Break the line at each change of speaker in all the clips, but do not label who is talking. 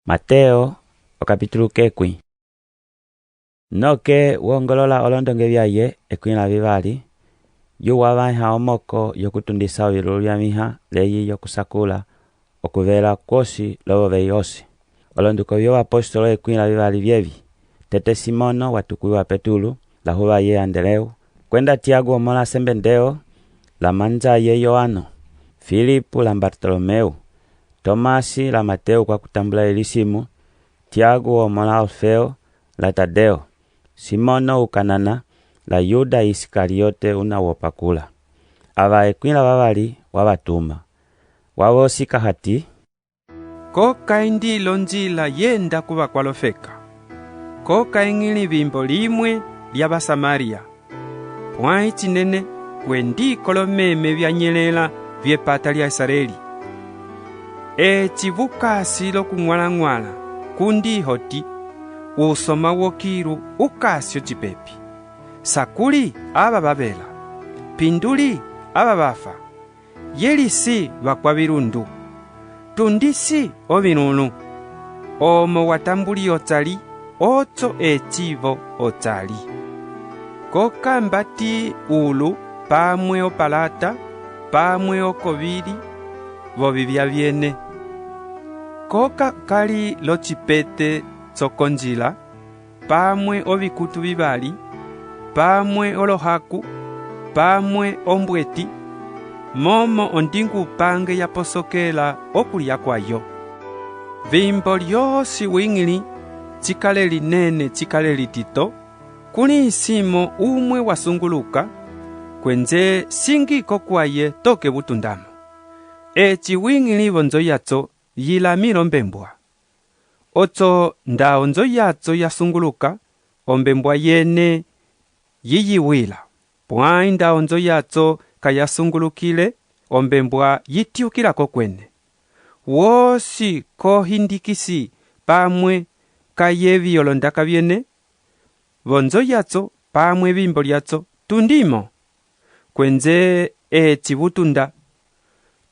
Mateo okapitulu kekũi. Noke wongolola olondonge viaye 12, yu wa vãha omoko yoku tundisa ovilulu via vĩha leyi yoku sakula okuvela kuosi lovovei osi. Olonduko viovapostolo 12 vievi: tete Simono wa tukuiwa Petulu, la huvaye Andereu, kuenda Tiago omõla a Sembendeo, la manjaye Yoano, Filipu la Bartolomeu, Tomasi la Mateo ukuakutambula elisimu, Tiago omõla a Alfeo la Tadeo, Simono u Kanana la Yuda Isikariote una wo pakula. Ava 12 wa va tuma. Wa vosika hati:
Ko ka endi lonjila yenda ku vakualofeka. Ko ka iñili vimbo limue lia va Samaria. Puãi cinene kuendi kolomeme via nyelela viepata lia Isareli. Eci vu kasi loku ñuala-ñuala, kundi hoti, Usoma wokilu u kasi ocipepi. Sakuli ava va vela, pinduli ava va fa, yelisi vakuavilundu, tundisi ovilũlu. Omo wa tambuli ocali, oco ecivo ocali. Ko kambati ulu pamue opalata pamue okovili vovivia viene. Ko ka kali locipete cokonjila pamue ovikutu vivali, pamue olohaku, pamue ombueti, momo ondingupange ya posokela okulia kuayo. Vimbo liosi wiñili, ci kale linene ci kale litito, kũlĩhisimo umue wa sunguluka, kuenje singi kokuaye toke vu tundamo. Eci wiñili vonjo yaco, yi lami lombembua. Oco nda onjo yaco ya sunguluka, ombembua yene yi yiwila. Puãi nda onjo yaco ka ya sungulukile, ombembua yi tiukila kokuene. Wosi ko hindikisi pamue ka yevi olondaka viene, vonjo yaco pamue vimbo liaco, tundimo. Kuenje eci vu tunda,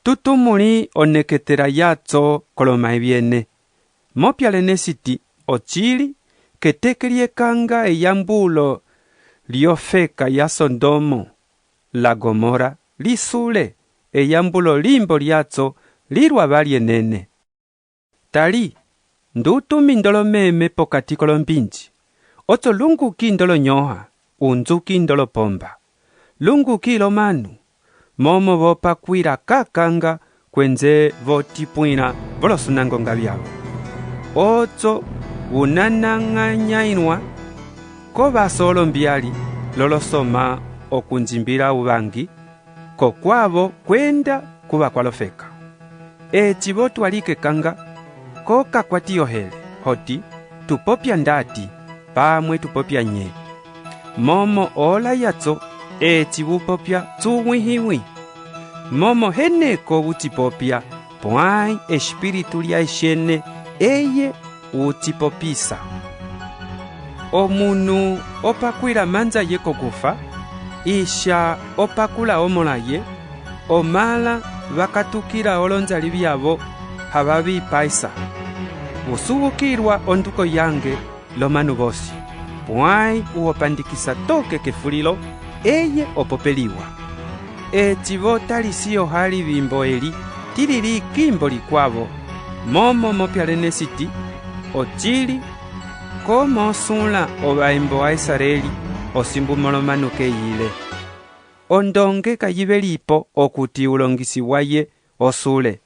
tutumuli oneketela yaco kolomãi viene. Mopia lene siti, ocili, keteke liekanga eyambulo liofeka ya Sondomo la Gomora li sule, eyambulo limbo liaco li lua vali enene. Tali, ndu tumi ndolomeme pokati kolombinji. Oco lunguki ndolonyoha, unjuki ndolopomba. Lunguki lomanu, momo vo pakuila kakanga kuenje vo tipuila volosunangonga viavo. Oco vunanañanyailua kovaso olombiali lolosoma oku njimbila uvangi kokuavo kuenda ku vakualofeka. Eci vo tuali kekanga, ko ka kuati ohele, hoti, Tu popia ndati, pamue tu popia nye? Momo ola yaco, eci vu popia cu wĩhiwi. Momo heneko vu ci popia, puãi Espiritu lia Isiene eye u ci popisa. Omunu o pakuila manjaye kokufa, isia o pakula omõlaye, omãla va katukila olonjali viavo ha va vi ipaisa. Vu suvukilua onduko yange lomanu vosi, puãi u o pandikisa toke kefulilo, eye o popeliwa. Eci vo talisi ohali vimbo eli, tilili kimbo likuavo, momo mopia lene siti, Ocili, ko mosũla ovaimbo a Isareli osimbu Mõlomanu keyile. Ondonge ka yi velipo okuti ulongisi waye o sule,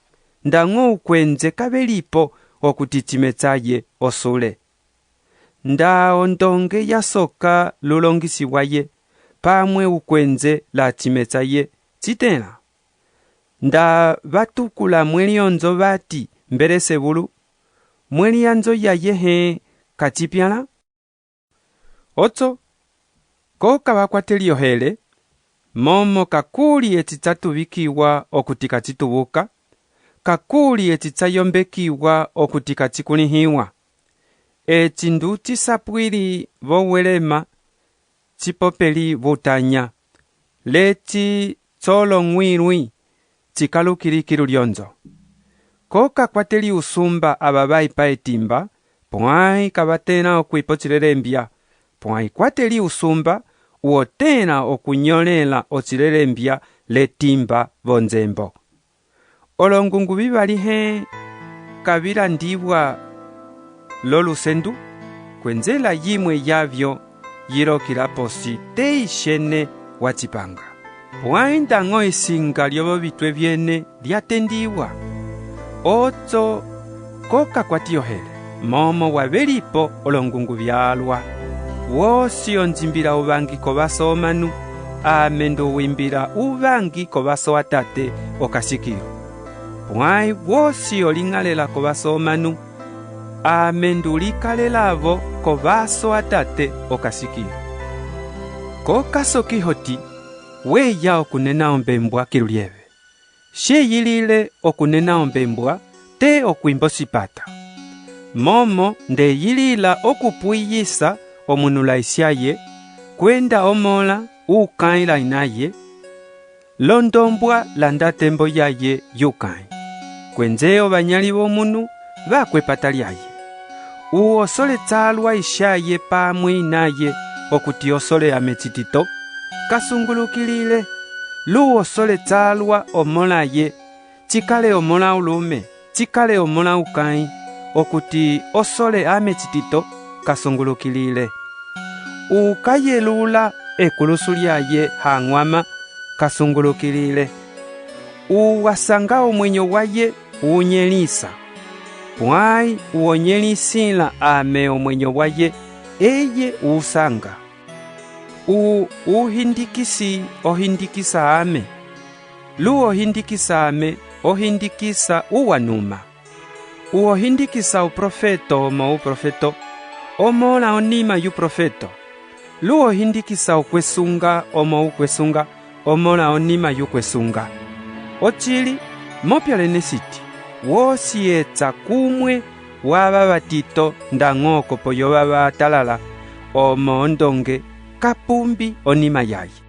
ndaño ukuenje ka velipo okuti cime caye o sule. Nda ondonge ya soka lulongisi waye, pamue ukuenje la cime caye, ci tẽla. Nda va tukula muẽlionjo vati Belesevulu, muẽlianjo yaye hẽ ka ci piãla? Oco, ko ka va kuateli ohele, momo ka kuli eci ca tuvikiwa okuti ka ci tuvuka, ka kuli eci ca yombekiwa okuti ka ci kũlĩhĩwa. Eci ndu ci sapuili vowelema, ci popeli vutanya, leci colonguilui ci kalukili kilu lionjo. Ko ka kuateli usumba ava va ipa etimba, puãi ka va tẽla oku ipa ocilelembia, puãi kuateli usumba u o tẽla oku nyõlela ocilelembia letimba vonjembo. Olongungu vivali hẽ ka vi landiwa lolusendu? Kuenje layimue yavio yi lokila posi te Isiene wa ci panga. Puãi ndaño esinga liovovitue viene lia tendiwa, oco ko ka kuati ohele, momo wa velipo olongungu vialua. Wosi o njimbila uvangi kovaso omanu, ame ndu wimbila uvangi kovaso a Tate o kasi kilu. Puãi wosi o liñalela kovaso omanu, ame ndu likalelavo kovaso a Tate o kasi kilu. Ko ka soki hoti, weya oku nena ombembua kilu lieve. Sieyilile oku nena ombembua, te oku imba osipata. Momo ndeyilila oku puiyisa omunu la isiaye, kuenda omõla ukãi la inaye, londombua la ndatembo yaye yukãi. Kuenje ovanyãli vomunu vakuepata liaye. U o sole calua isiaye pamue inaye okuti o sole ame citito, ka sungulukilile. Lu o sole calua omõlaye, ci kale omõla ulume, ci kale omõla ukãi, okuti o sole ame citito, ka sungulukilile. U ka yelula ekulusu liaye ha ñuama, ka sungulukilile. U wa sanga omuenyo waye u nyelisa, puãi u o nyelisila ame omuenyo waye, eye u sanga. U u hindikisi o hindikisa ame, lu o hindikisa ame o hindikisa u wa numa. U o hindikisa uprofeto omo uprofeto o mola onima yuprofeto, lu o hindikisa ukuesunga omo ukuesunga o mola onima yukuesunga. Ocili, mopia lene siti, wosi eca kumue wava vatito ndaño okopo yovava a talala, omo ondonge ka pumbi onima yaye.